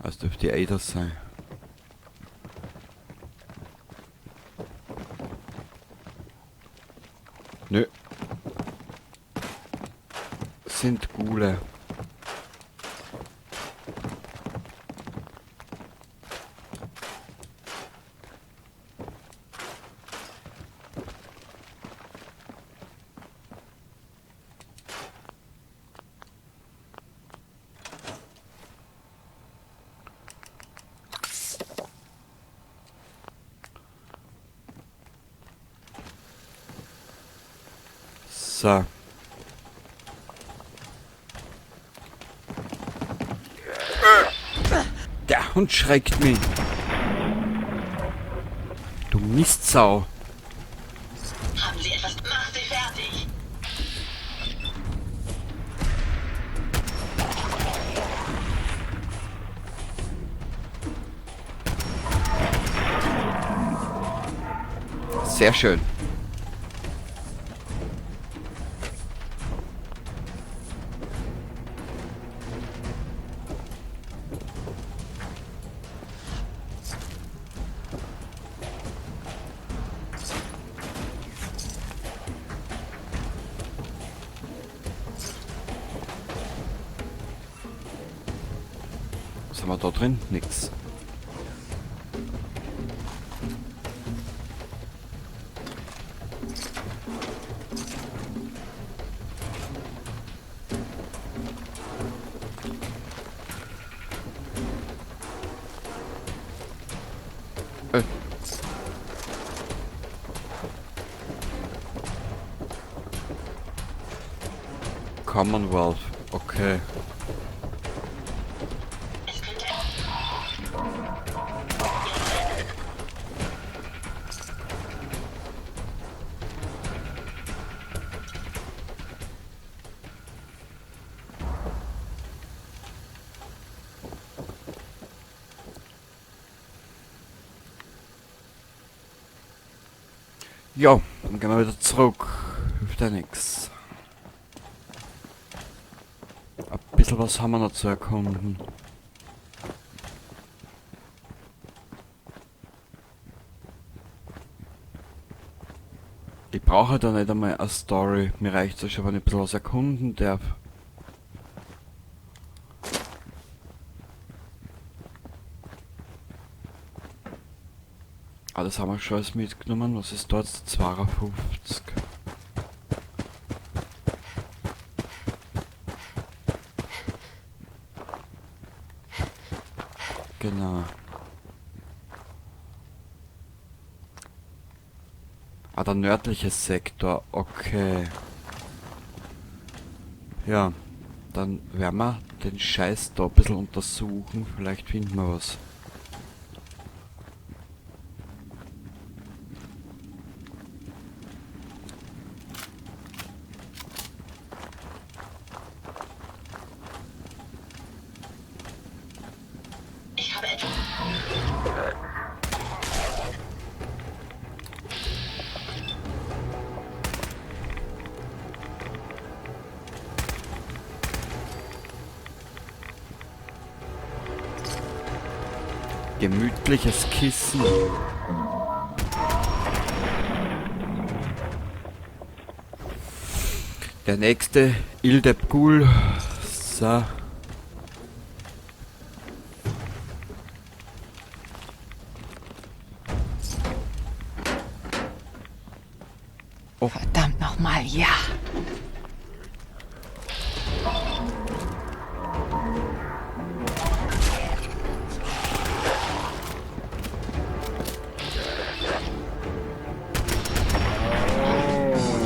Das dürfte die Ada sein. Nö. Sind Ghule. So. Der Hund schreckt mich. Du Mistsau. Haben Sie etwas? Mach sie fertig! Sehr schön. Was haben wir da drin? Nix. Commonwealth, okay. Es könnte. Ja, dann gehen wir wieder zurück. Hilft ja nix. Ein bisschen was haben wir noch zu erkunden. Ich brauche da nicht einmal eine Story. Mir reicht es schon, wenn ich ein bisschen was erkunden darf. Ah, das haben wir schon alles mitgenommen. Was ist dort? 52. Genau. Ah, der nördliche Sektor. Okay. Ja, dann werden wir den Scheiß da ein bisschen untersuchen. Vielleicht finden wir was. Ich habe etwas. Gemütliches Kissen. Der nächste, Ildep Gul. So. Oh. Verdammt nochmal, ja.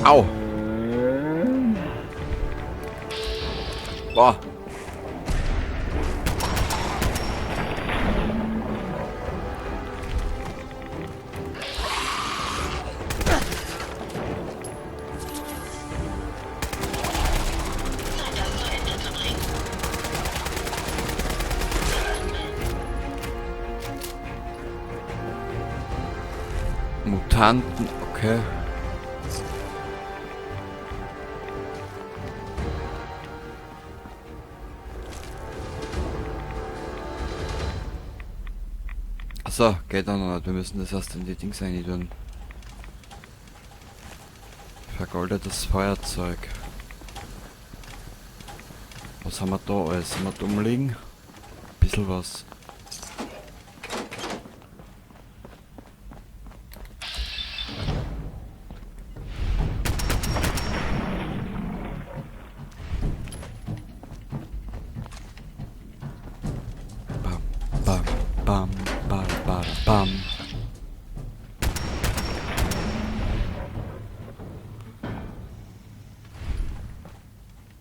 Au. Boah. Zeit, das zu Ende zu bringen. Mutanten, okay. Achso, geht auch noch nicht. Wir müssen das erst in die Dings rein tun. Vergoldetes Feuerzeug. Was haben wir da alles? Haben wir da umliegen? Bisschen was. Bam, bam, bam, bam, bam, bam.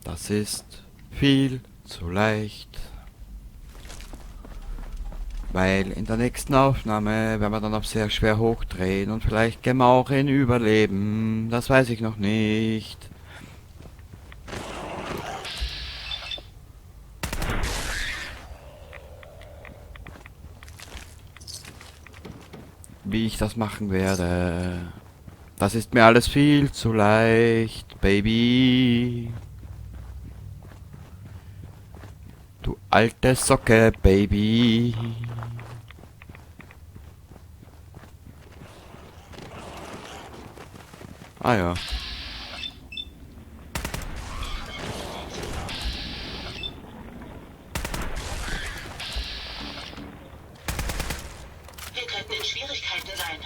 Das ist viel zu leicht. Weil in der nächsten Aufnahme werden wir dann auf sehr schwer hochdrehen und vielleicht gehen wir auch in Überleben. Das weiß ich noch nicht. Wie ich das machen werde. Das ist mir alles viel zu leicht, Baby. Du alte Socke, Baby. Ah ja. Wir könnten in Schwierigkeiten sein.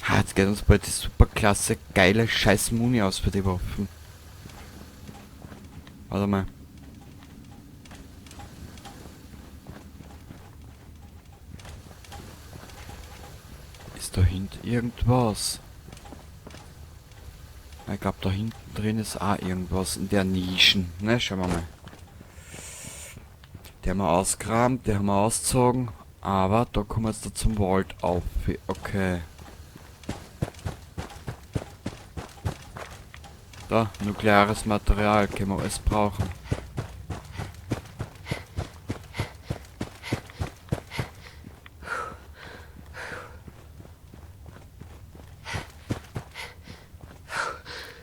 Ha, jetzt geht uns bald die superklasse geile scheiß Muni aus für die Waffen. Warte mal. Ist da hinten irgendwas? Ich glaub, da hinten drin ist auch irgendwas in der Nischen. Ne, schauen wir mal. Die haben wir ausgerammt, die haben wir ausgezogen. Aber da kommen wir jetzt da zum Vault auf. Okay. Da, nukleares Material, können wir alles brauchen.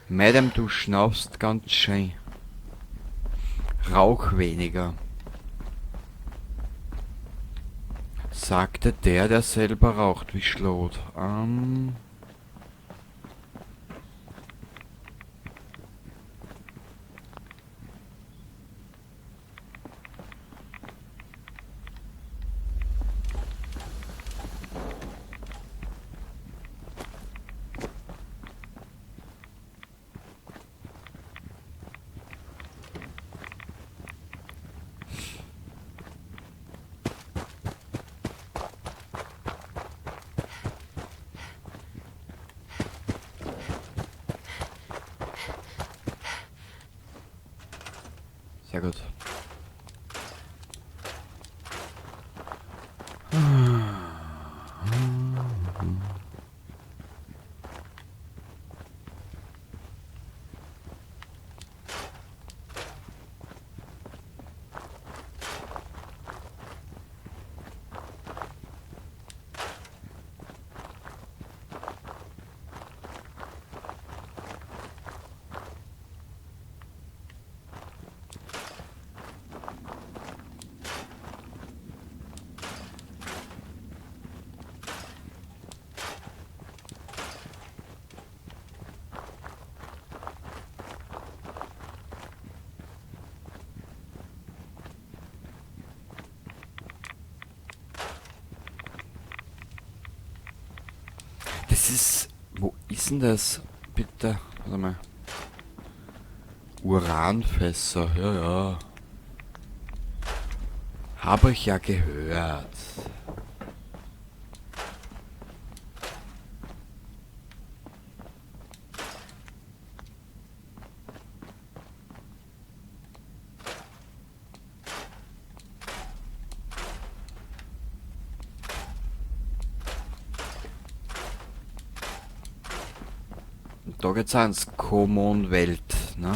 Madame, du schnaufst ganz schön. Rauch weniger. Sagte der, der selber raucht wie Schlot. Sehr gut. Das ist... Wo ist denn das? Bitte, warte mal. Uranfässer, ja, ja. Hab ich ja gehört. Da geht's auch ins Commonwealth, ne?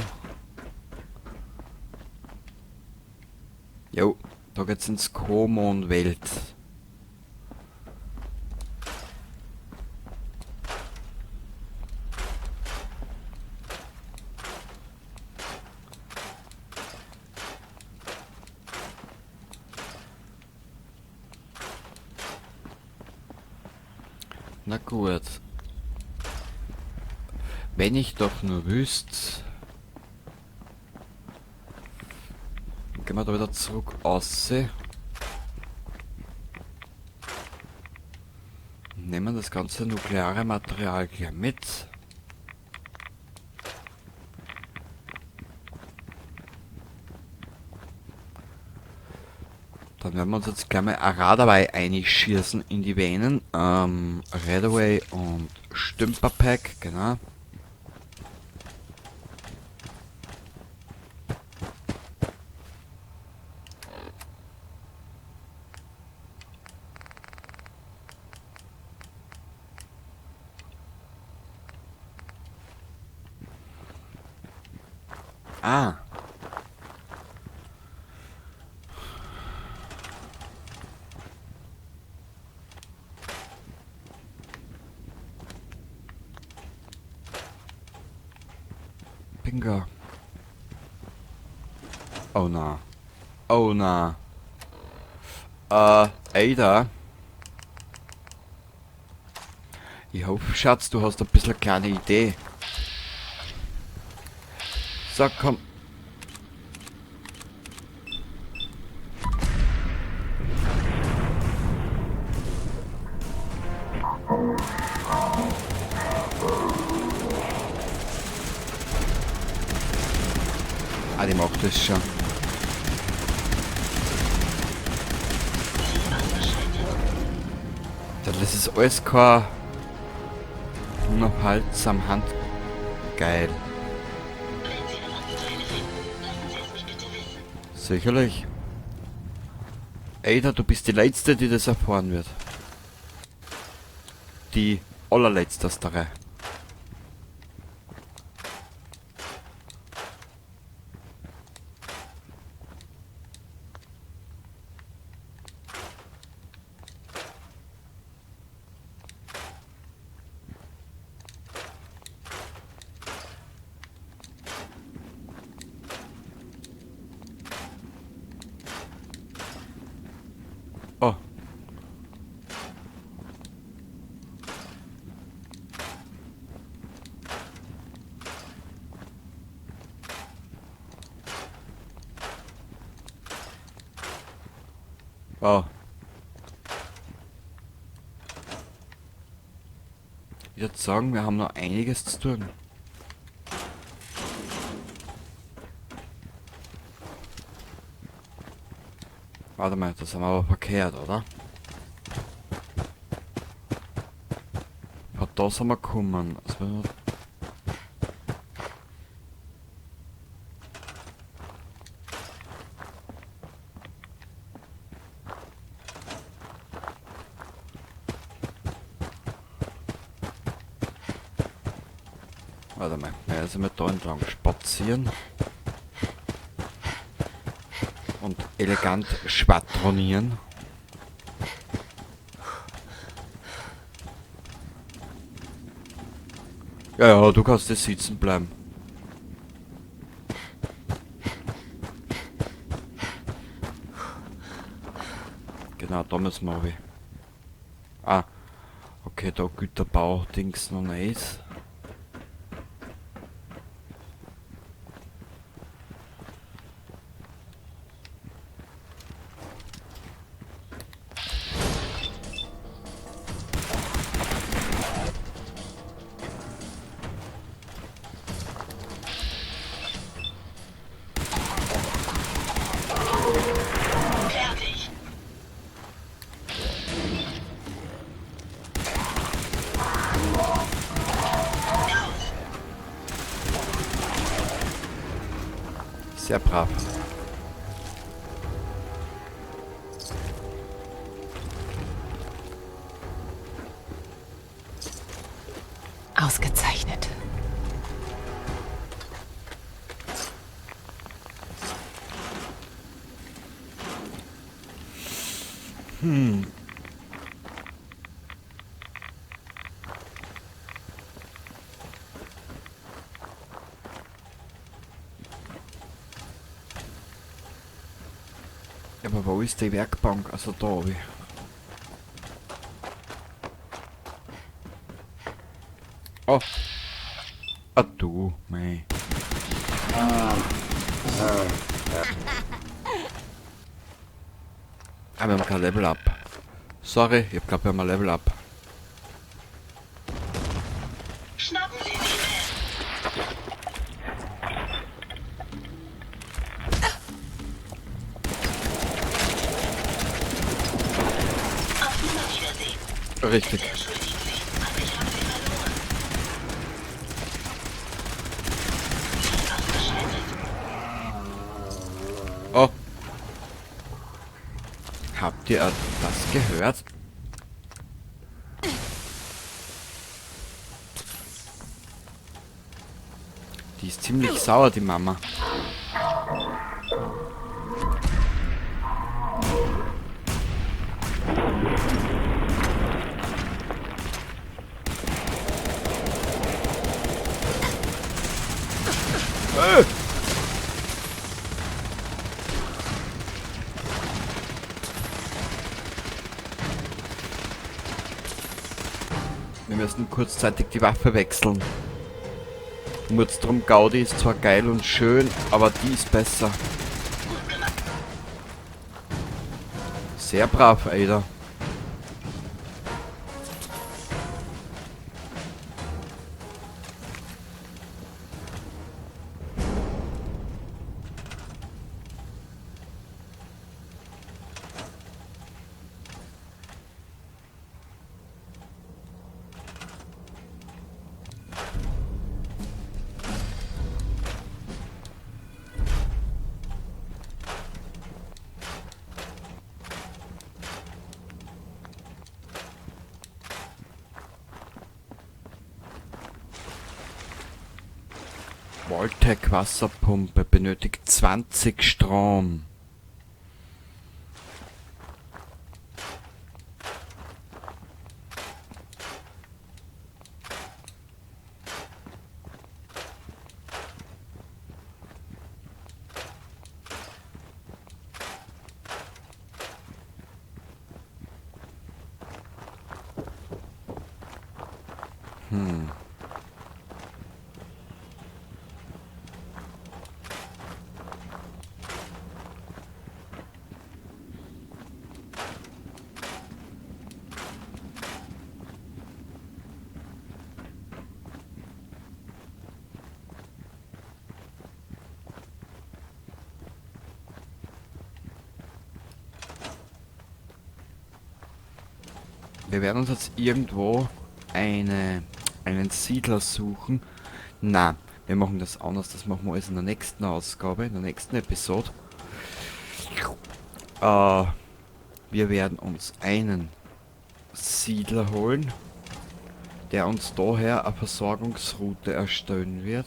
Jo, da geht's ins Commonwealth. Na gut. Wenn ich doch nur wüsste. Gehen wir da wieder zurück aussehen. Nehmen das ganze nukleare Material gleich mit. Dann werden wir uns jetzt gleich mal Radaway einschießen in die Venen. Radaway und Stümperpack, genau. Ah. Bingo. Oh na. Oh na. Ada. Ich hoffe, Schatz, du hast ein bisschen eine kleine Idee. So, komm. Ah, die macht das schon. Das ist alles kein unaufhaltsam Hand. Geil. Sicherlich. Ada, du bist die Letzte, die das erfahren wird. Die allerletzte aus der Reihe. Oh. Oh. Ich würd sagen, wir haben noch einiges zu tun. Warte mal, das haben wir aber verkehrt, oder? Von da sind wir gekommen. Also wenn wir Warte mal, wir sind da entlang spazieren. Und elegant schwadronieren. Ja, ja, du kannst jetzt sitzen bleiben. Genau, da müssen wir runter. Ah, okay, da Güterbau-Dings noch nicht. Sehr brav. Ausgezeichnet. Aber wo ist die Werkbank? Also da hab ich. Oh. Ah, du, mei. Ah, wir haben kein Level Up. Sorry, ich hab glaub, wir haben ein Level Up. Schnappen Sie sie, Ma'am. Auf Nimmerwiedersehen. Richtig. Bitte entschuldigen Sie, aber ich habe Sie verloren. Sie ist ausgeschaltet. Oh. Habt ihr das gehört? Die ist ziemlich sauer, die Mama. Wir müssen kurzzeitig die Waffe wechseln. Murdstrom Gaudi ist zwar geil und schön, aber die ist besser. Sehr brav, Ada. Voltec Wasserpumpe benötigt 20 Strom. Wir werden uns jetzt irgendwo einen Siedler suchen. Na, wir machen das anders. Das machen wir alles in der nächsten Ausgabe, in der nächsten Episode. Wir werden uns einen Siedler holen, der uns daher eine Versorgungsroute erstellen wird.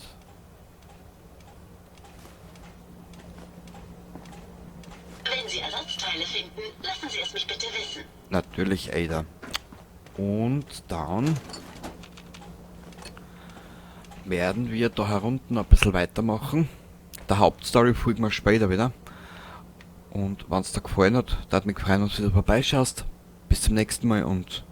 Wenn Sie Ersatzteile finden, lassen Sie es mich bitte wissen. Natürlich, Ada. Und dann werden wir da herunten ein bisschen weitermachen. Der Hauptstory folgen wir später wieder. Und wenn's dir gefallen hat, würde mich freuen, wenn du wieder vorbeischaust. Bis zum nächsten Mal und